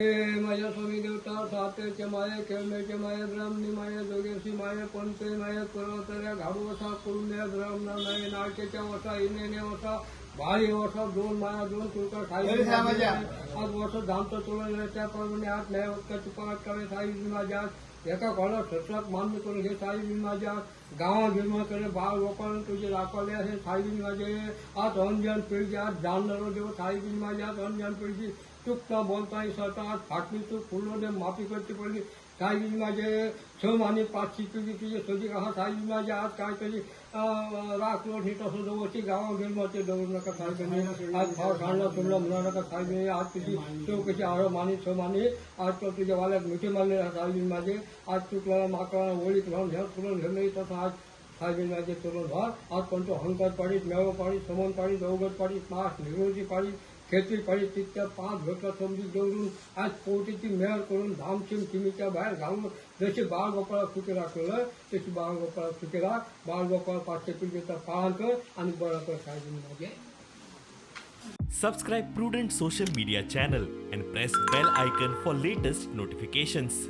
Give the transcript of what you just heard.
माझ्या स्वामी देवता सातेचे माये खेळण्याचे माये ब्राह्मणी माये जोगेशी माये पंचे माये कुरवतऱ्या घाडू वसा कुरुंद्या ब्राह्मणा माये नाळकेच्या वसा इनेने वसा भाळी वसा दोन माया दोन कुलकर साई आज वर्ष धामचं तुला त्याप्रमाणे आज न्याय उदकाची परत करे साई माझ्या एका घोडा सत्रात मान्य करून हे साई माझ्या गांवां निर्माण करे बाळ गोपाळ तुझे राखवले हे साई माझे आज अनजान पिळगी आज जाणणारो देव साई माझ्या आज अनजान पिळगी चुकता बोलता इसरता आज फाटली चूक फुडलो देव माफी करची पडली साई माझे 6 आनी 5 पिळगी तुझे सजीक आहा साई माझे आज काय तरी राखलो न्ही तसो दवरची गांवां निर्माण दवरू नाका साई आज फाव सांडला तुडला म्हणू नाका साई आज तुझी चवकशी आरो मानी 6 मानी आज तो तुझ्या वाल्याक मिठी मारले साई माझे आज चुकला माकडा वळीक लावन ह्या तुलन घेतलं तसं आज साई माझे तुलन व्हार आज पण तो अहंकार पाडीत मेळो पाडीत समन पाडीत अवघड पाडीत मास निरोजी पाडीत खेची पाडीत तितक्या 5 घटला समजी दवरून आज पोटीची मेहर करून धामशीम शिमीच्या बाहेर घालून जशी बाळगोपाळा सुखी राखलं तशी बाळगोपाळा सुखी राख बाळगोपाळ 500 पिळगीचा पालन कर आणि बरं कर साई माझे. Subscribe Prudent Social Media channel and press bell icon for latest notifications.